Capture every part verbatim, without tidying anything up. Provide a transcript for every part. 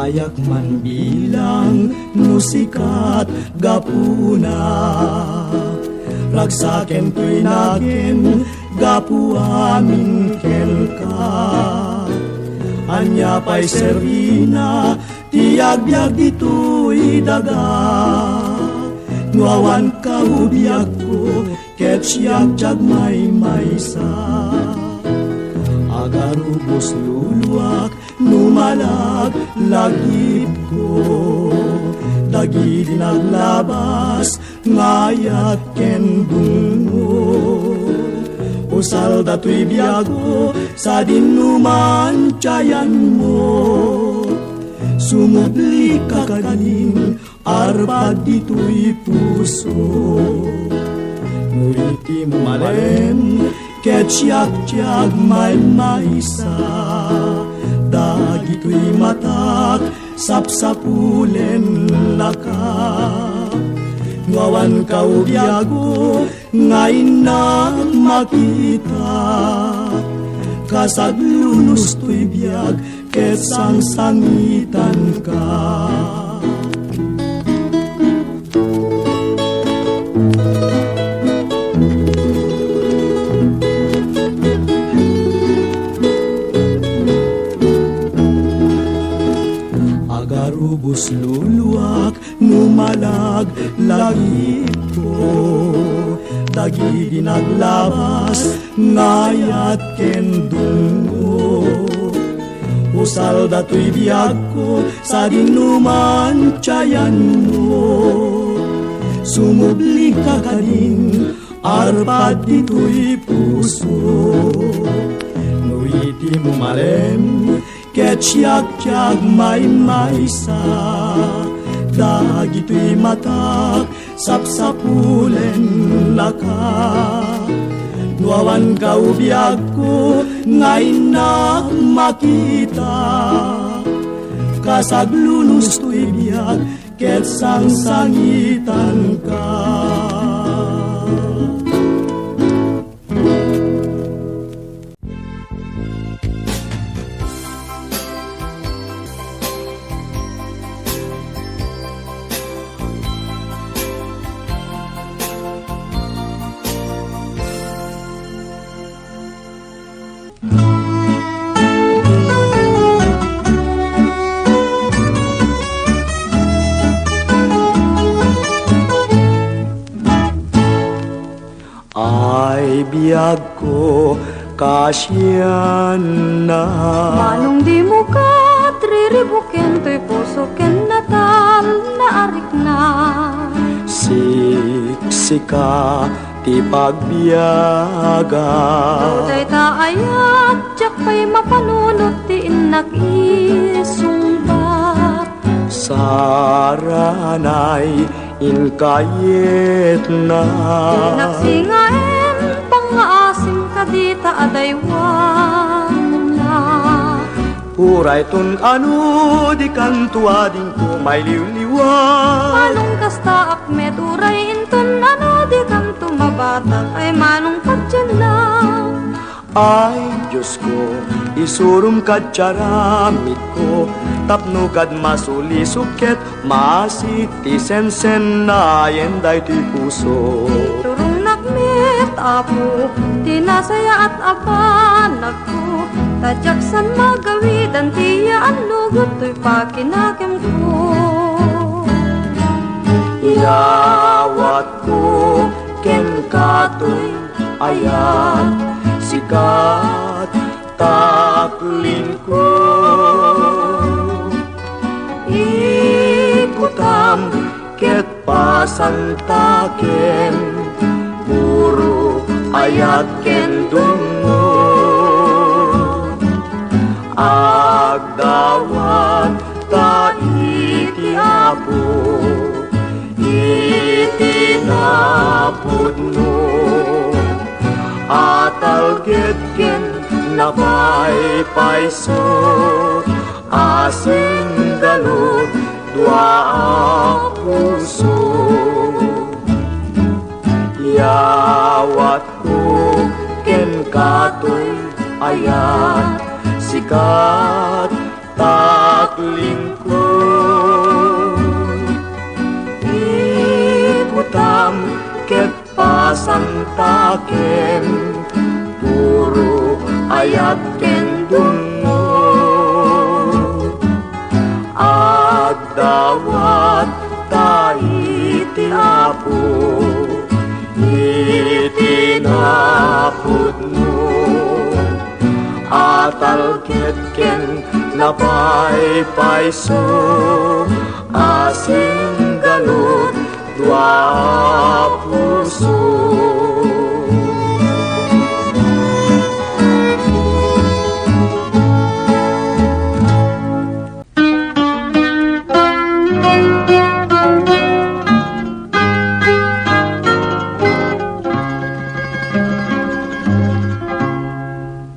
Ayak man bilang musikat gapuna, ragsaken toy nagen gapu amin kenka. Ania pay serbina ti agbiag ditoy daga, no awan ka ubiagko, ket siak ti agmaymaysa. Agarubos luluak no malaglagipko dagidi naglabas nga ayat ken dungngo. Usal datoy biagko sadin no mantiayanmo. Sumubli ka kadin, arpad ditoy puso. No iti mo malem, ket siak ti agmaymaysa. Dagitoy matak, sapsapulen laka. No awan ka ubiagko, nga innak makita. Kasaglunos toy biag, ket sangsangitanka. Agarubos luluak no malaglagipko dagidi naglabas nga ayat ken dungngo. Usal datoy biagko sadin no mantiayanmo. Sumubli ka kadin, arpad ditoy puso. No iti mo malem, ket siak ti agmaymaysa. Dagitoy matak, sapsapulen laka. No awan ka ubiagko, nga innak makita. Kasaglunos toy biag, ket sangsangitanka. Ay, biagko, kasianna. Manong dimo ket riribuken toy puso ken natalna a rikna. Siksika ti pagbiaga. No dayta ayat, diak pay mapanunot ti innak isungbat. Saranay inkayetna. Innak singaen, pangngaasim kadita a daywanna. Uray ton ano di kanto adingko mailiwliwa. Manong kastaak met uray inton ano di kanto mabatak ay manong patienna. Ay, Diosko, isurom kad ti aramidko, tapno kad masulisog ket maasi ti sensennaen daytoy puso. Iturongnak met, Apo, ti nasayaat a banag ko, ta diak saan magawidan ti yaannugot toy pakinakemko. Iyawatko kenka toy ayat, sikat, taklingko. Ikutam ket pasantakem, puro ayat ken dungngo. Agdawat ta iti Apo, iti napudno a talged ken napaypayso. Asin galud dua a puso. Iyawatko kenka toy ayat, sikat, taklingko. Taken puro ayat ken dungngo. Agdawat ta iti Apo iti napudno. Atalged ken napaypayso a singgalut dua a puso.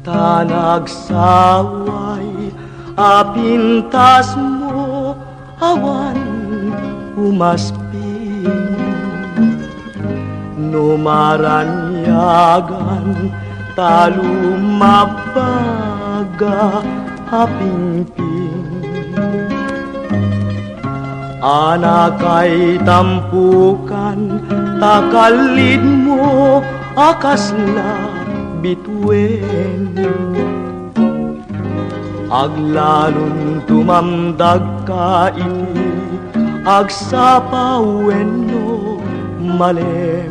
Ta nagsaway a pintasmo awan umasping. No maranyagan ta lumabbaga a pingping. Anakay tampukan ta kallidmo a kasla bituen. Aglalon tumamdagka iti agsapa wenno malem.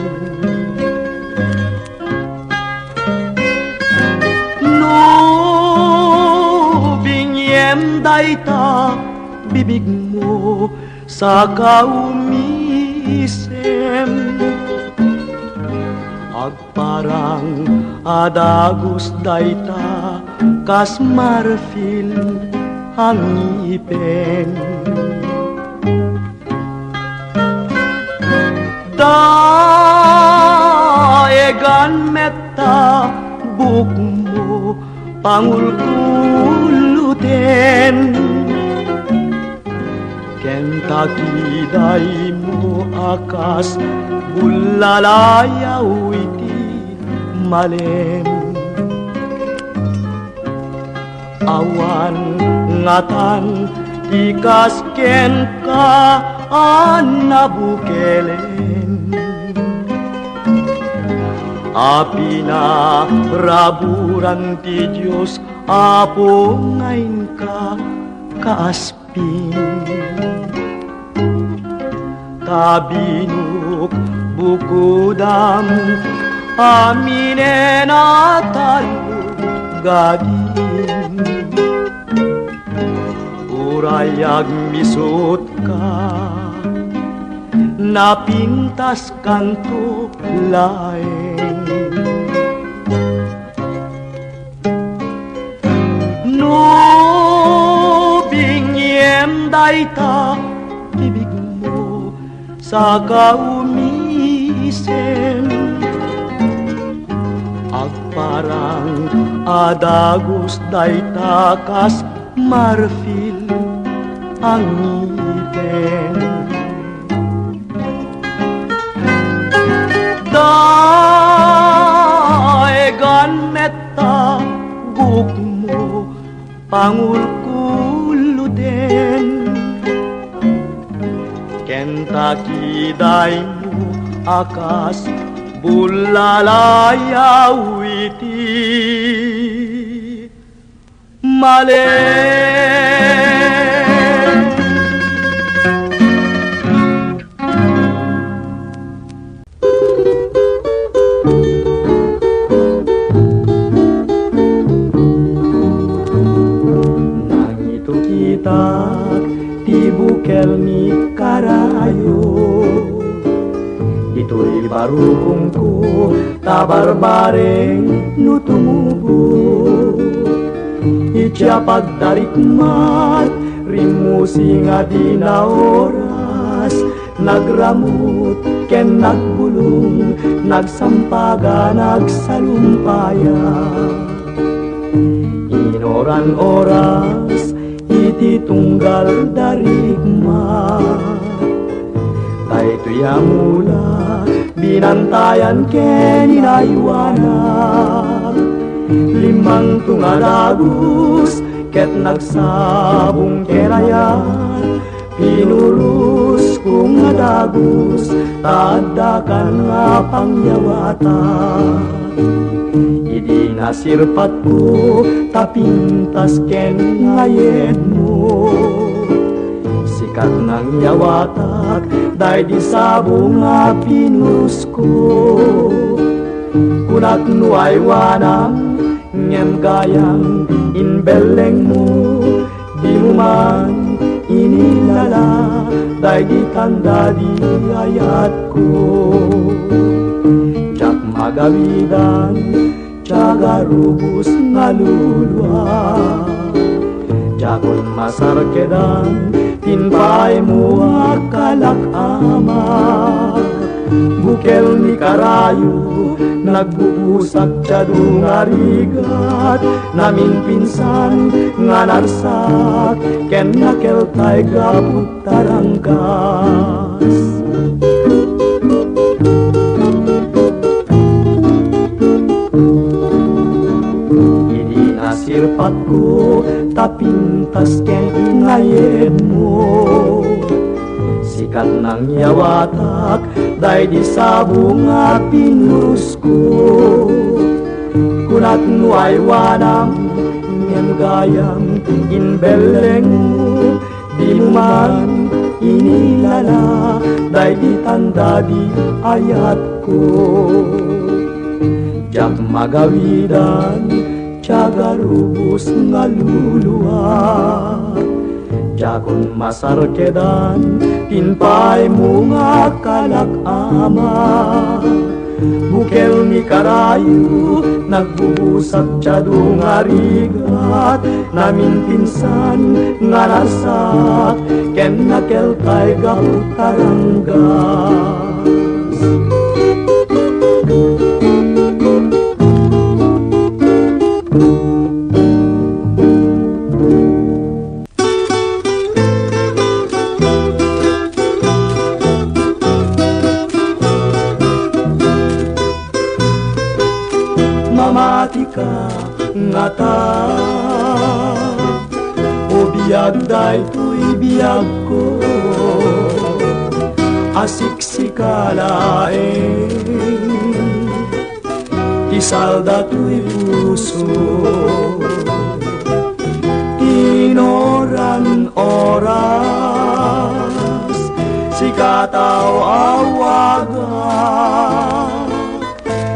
No bingiem dayta bibigmo, saka umisem. Agparang a dagus dayta kas marfil a ngipen. Daegan met ta bukmo pangulkuloten. Ken ta kidaymo a kas bullalayaw iti malem. Awan ngatan ti kas kenka a nabukelen. A pinaraburan ti Dios, Apo, nga inka kaasping. Ta binukbukudam aminen a tallugadim. Uray agmisutka, napintaskanto laeng. No bingiem dayta bibigmo, saka umisem. Agparang a dagus dayta kas marfil a ngipen. Daegan met ta bukmo pangulkuloten. Ken ta kidaymo a kas bullalayaw iti malem. Nangitukitak ti bukel ni karayo. Ditoy barukongko ta barbareng no tumubo. Idiay pagdarikmat, rimmusi nga di naoras, nagramut ken nagbulong, nagsampaga, nagsalumpaya. Inuran oras iti tunggal darikmat. Daytoy a mula, binantayan ken inaywanak. Limmangto nga dagus ket nagsabong ken ayat, pinurus Kung nga dagus, ta addakan nga pangyawatak. Idi nasirpatko, ta pintas ken ngayedmo. Sikat nangyawatak, daydi sabo nga pinurusko. Kunak no aywanam, ngem gayam imbellengmo, dimo man inilala daydi tanda di ayatko. Diak magawidan, tiagarubos nga lulua. Diakon masarkedan, tinpaymo a kalak ama. Bukel ni karayo, nagbubusak ti adu nga rigat, naminpinsan nga narsak, ken nakeltay gapu taranggas. Idi nasirpatko, ta pintas ken ingayedmo. Sikat nangyawatak, daydi sabo nga pinurusko. Kunak no aywanam, ngem gayam imbellengmo, dimo man inilala, daydi tanda di ayatko. Diak magawidan, tiagarubos nga lulua. Diakon masarkedan, tinpaymo nga kalak ama. Bukel ni karayo, nagbubusak ti adu nga rigat, naminpinsan nga narsak, ken nakeltay gapu taranggas. Mamatika ngata, o biag, daytoy biagko a siksika laeng. Isalda toy puso. Inoran oras, sika ta awaga.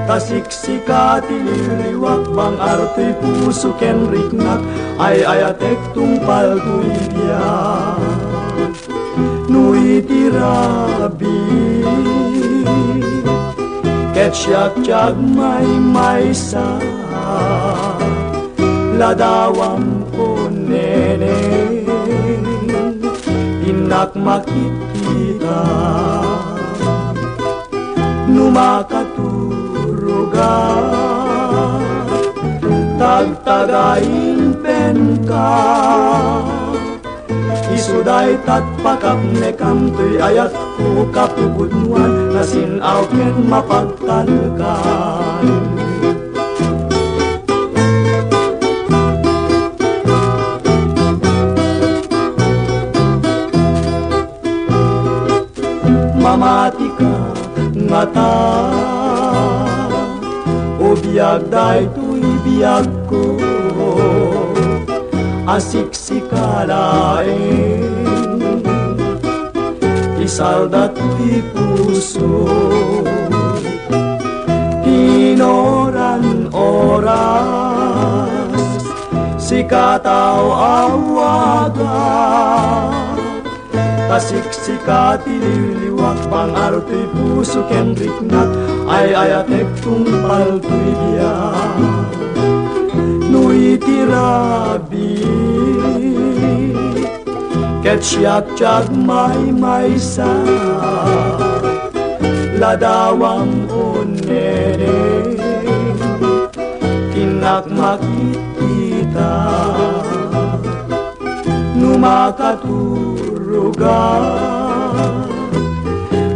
Ta siksika ti liwliwak, bang-ar toy puso ken riknak, ay-ayatek tungpal toy biag. No iti rabii, ket siak ti agmaymaysa, ladawam o neneng, innak makitkita. No makaturogak, tagtagain penka. Isu daytat pakapnekam toy ayatko, kapupudnoan, nasin-aw ken mapagtalkan. Mamatika ngata, o biag, daytoy biagko a siksika laeng. Isalda toy puso, inoran oras, sika ta awaga. Ta siksika ti liwliwak, bang-ar toy puso ken riknak, ay-ayatek tungpal toy biag. No iti rabii, ket siak ti agmaymaysa, ladawam o neneng, innak makitkita. No makaturogak,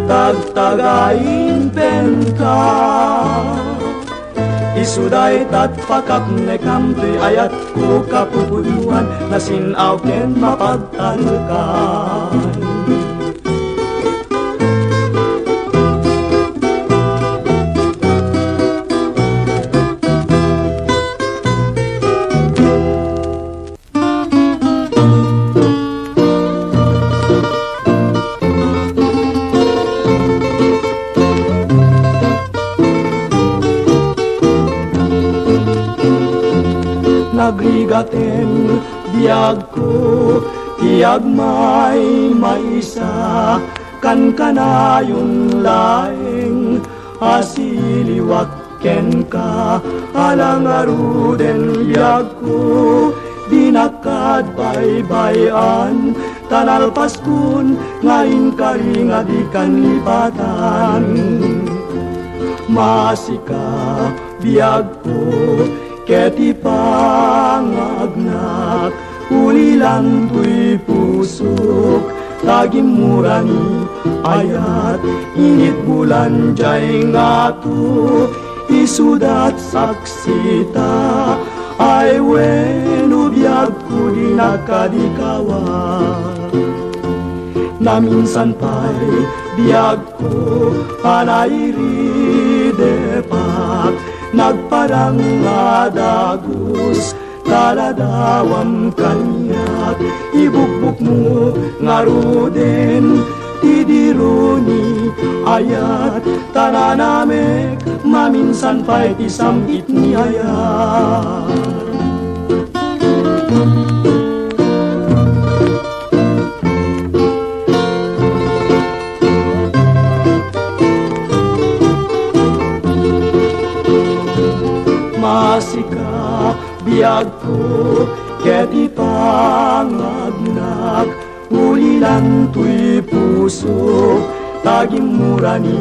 tagtagain penka. Isu daytat pakapnekam toy ayatko, kapupudnoan, nasin-aw ken mapagtalkan. Ten biagko ti agmaymaysa, kankanayon laeng a siliwak kenka. Ala ngaruden, biagko, dinak kad baybay-an, ta nalpaskon nga inkari nga dikan lipatan. Maasika, biagko, ket ipangagnak, ulilan toy pusok, ta gimmura ni ayat, initbulan jay ngato, isudat saksita, ay wenno, biagko, dinak kadikawa. Naminsan pay, biagko, a nairidepak, nagparang nga dagus, ta ladawam kaniak, ibukbukmo ngaruden ti diro ni ayat, ta nanamek maminsan pay ti sam-it ni ayat. Maasika, biagko, ket ipangagnak, ulilan toy pusok, ta gimmura ni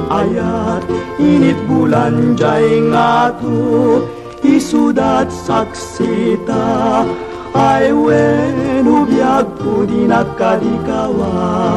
ayat, initbulan jay ngato, isudat saksita, ay wenno, biagko, dinak kadikawa.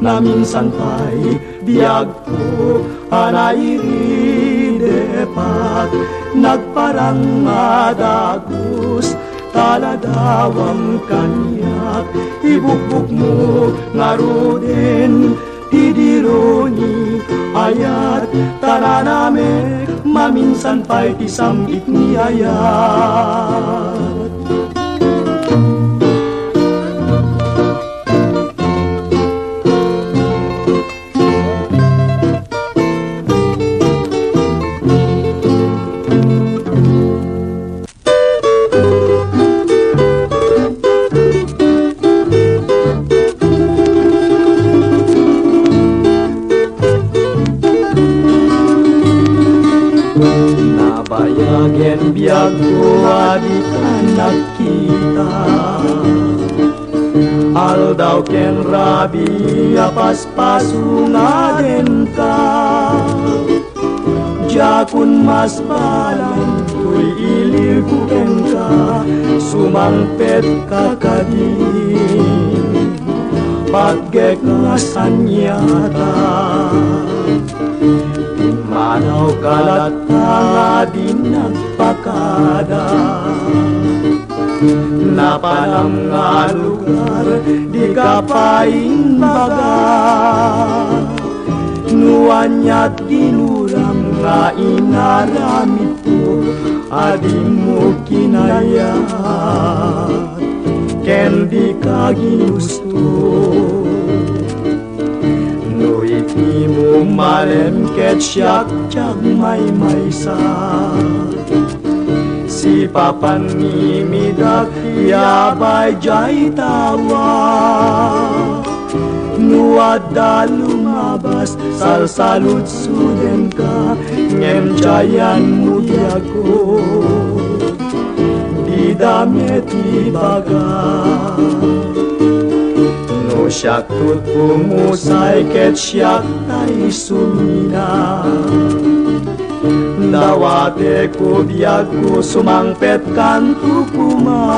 Naminsan pay, biagko, a nairidepak, nagparang nga dagus, ta ladawam kaniak, ibukbukmo ngaruden ti diro ni ayat, ta nanamek maminsan pay ti sam-it ni ayat. Nabayagen, biagko, a dika nagkita. Aldaw ken rabii a paspasungadenka. Diakon masbalan toy ililko kenka, sumangpetka kadi, patgek nga saniata. Pimmanawka latta nga di nagpakada. Napanam nga lugar, dika pay imbaga. No aniat ginuram nga inaramidko, a dimo kinayat, ken dika ginusto. No iti mo malem ket siak ti agmaymaysa, sipapan ni midak ti abay jay tawa. No adda lumabas, salsaludsudenka, ngem diayanmo ti ako. Dida met ibaga. No siak tuttumo, say ket siak tay sumina. Dawatek, biagko, sumangpetkanto koma.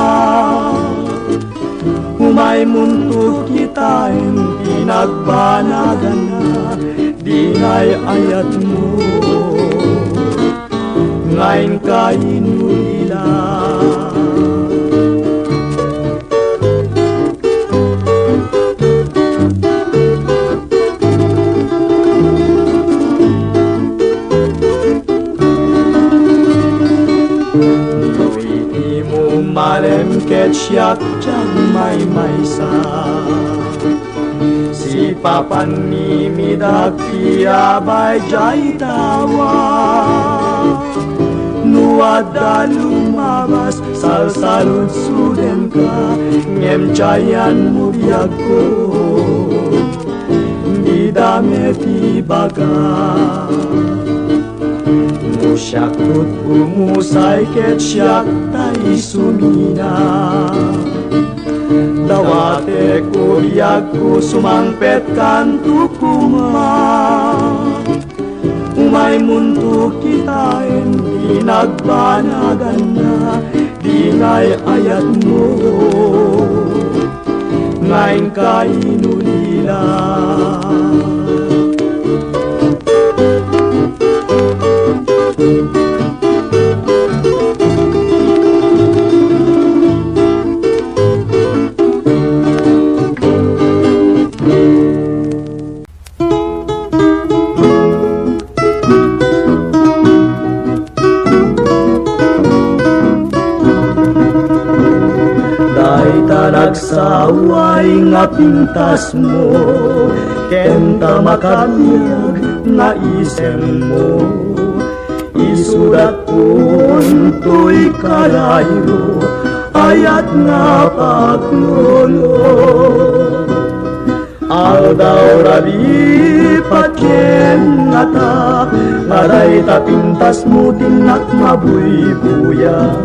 Umaymonto kitaen ti nagbanaganna, dinay ayatmo nga inka inulila. No iti mo malem ket siak ti agmaymaysa. Sipapan ni midak ti abay jay tawa. No Adda lumabas, salsaludsudenka, ngem diayanmo biagko, dida met ibaga. No siak met umusay ket siak tay sumina, dawatek biagko, sumangpetkanto koma. Umaymonto kitaen ti nagbanaganna, dingay ayatmo nga inka inulila. Dayta nagsaway nga pintasmo, ken ta makabiag nga isemmo. Isuratko toy karayo, ayat nga paklolo. Aldaw, rabii, patien, ngata, nga dayta pintasmo ti innak mabuybuya.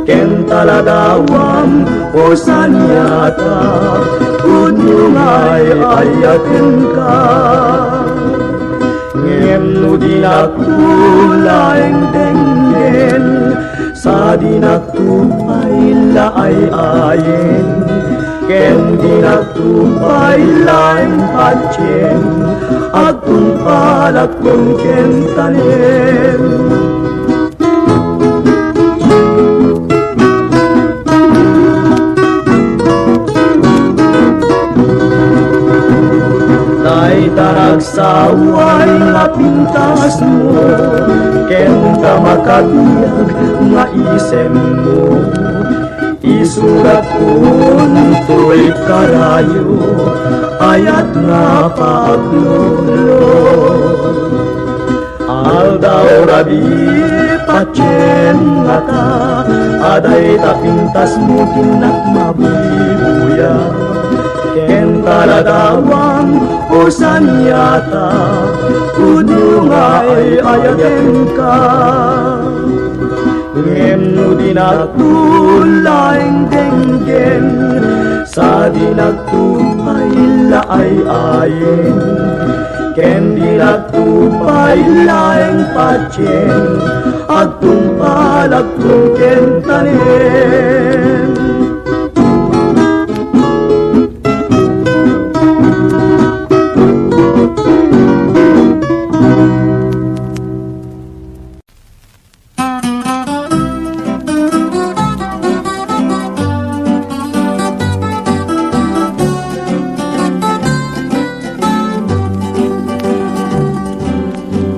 Ken ta ladawam, o saniata, pudno nga ay-ayatenka. Ngem no dinakto laeng denggen, sadinakto pay la ay-ayen, ken dinakto pay laeng patien, agtungpalakon ken tanem. Dayta nagsaway nga pintasmo, ken ta makabiag nga isemmo. Isuratkon toy karayo, ayat nga paklolo. Aldaw, rabii, patien, ngata, a dayta pintasmo ti innak mabuybuya. Ken ta ladawam, o saniata, pudno nga ay-ayatenka. Ngem no dinakto laeng denggen, sadinakto pay la ay-ayen, ken dinakto pay laeng patien, agtungpalakon ken tanem.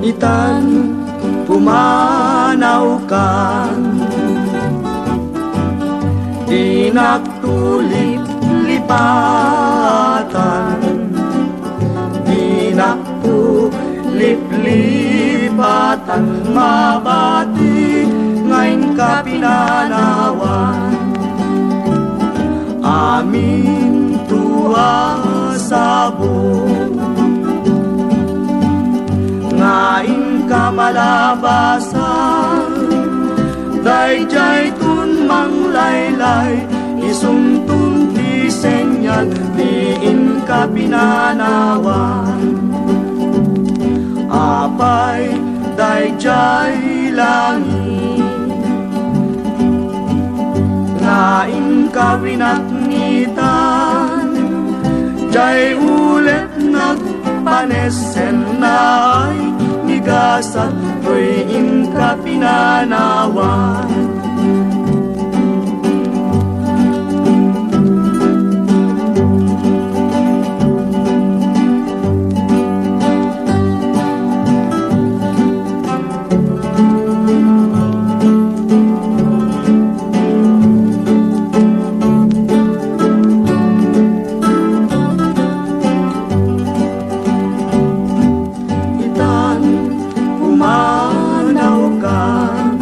Itan, pumanawkan, dinak tuliplipatan, dinak tuliplipatan, mabati nga inka pinanawan. Aminto a sabong nga inka palabasan, daydiayton manglaylay, isunton ti senyal ti inka pinanawan. Apay, daydiay langit nga inka winatngitan, diay ulet nagpanessen, naay ni gasat toy inka pinanawan. Itan, pumanawkan,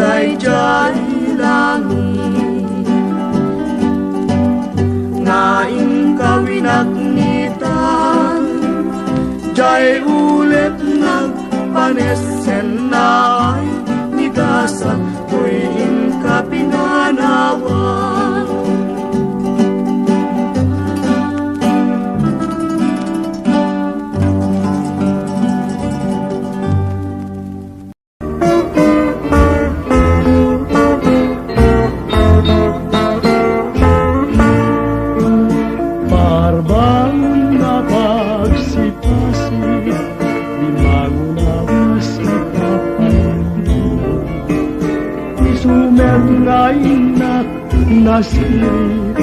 Daydiay langit nga inkawinak ni Tay, diay ulit nagpanessen ay ni gasat toy inka pinanawan. Parbangon a pagsipasip, dimangon a pagsipasip. Isu met nga innak nasirit,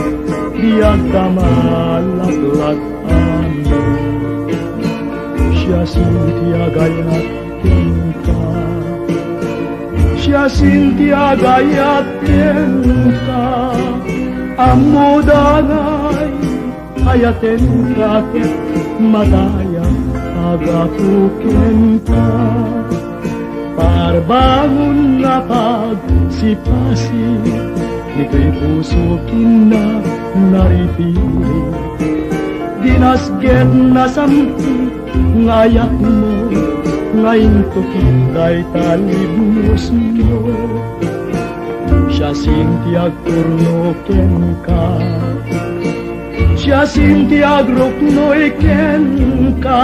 diak ta malaklat amin. Siasino ti agayat kenka? Siasino ti agayat kenka? Ammoda ngay, ayatenka ket matayak a gapu kenka. Parbangon a pagsipasip, ditoy puso kinna naripiri. Dinasket nasam-it nga ayatmo, nga intukit dayta libnosmo. Siasino ti agturno kenka? Siasino ti agruknoy kenka?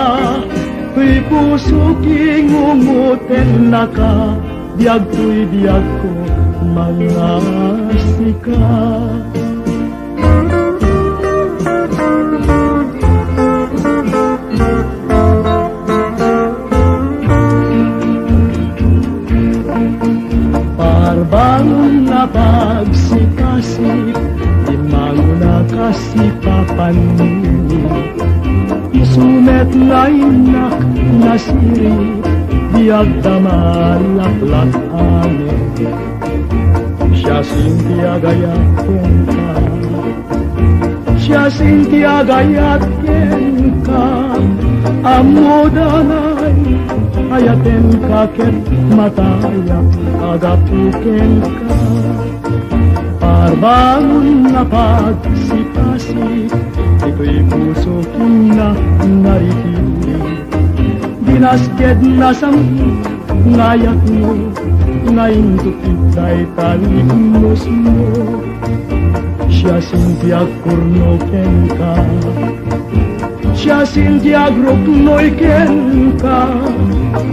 Toy puso kingungotennaka, biag toy biagko, mangasika. Parbangon a pagsipasip, dimangon a kasipapanni. Isu met nga innak nasirit, biag ta malaklat amin. Siasino ti agayat kenka? Siasino ti agayat kenka? Ammoda ngay, ayatenka ket matayak a gapu kenka. Parbangon a pagsipasip, ditoy puso kinna naripiri. Dinasket nasam-it nga ayatmo, nga intukit dayta libnosmo. Siasino ti agturno kenka? Siasino ti agruknoy kenka?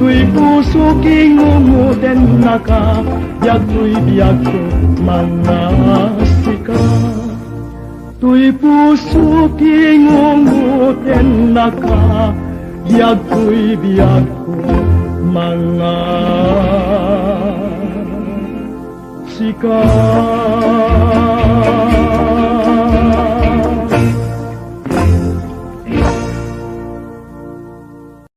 Toy puso kingungotennaka, biag toy biagko, mangasika. Toy puso kingungotennaka, biag toy biagko, mangasika.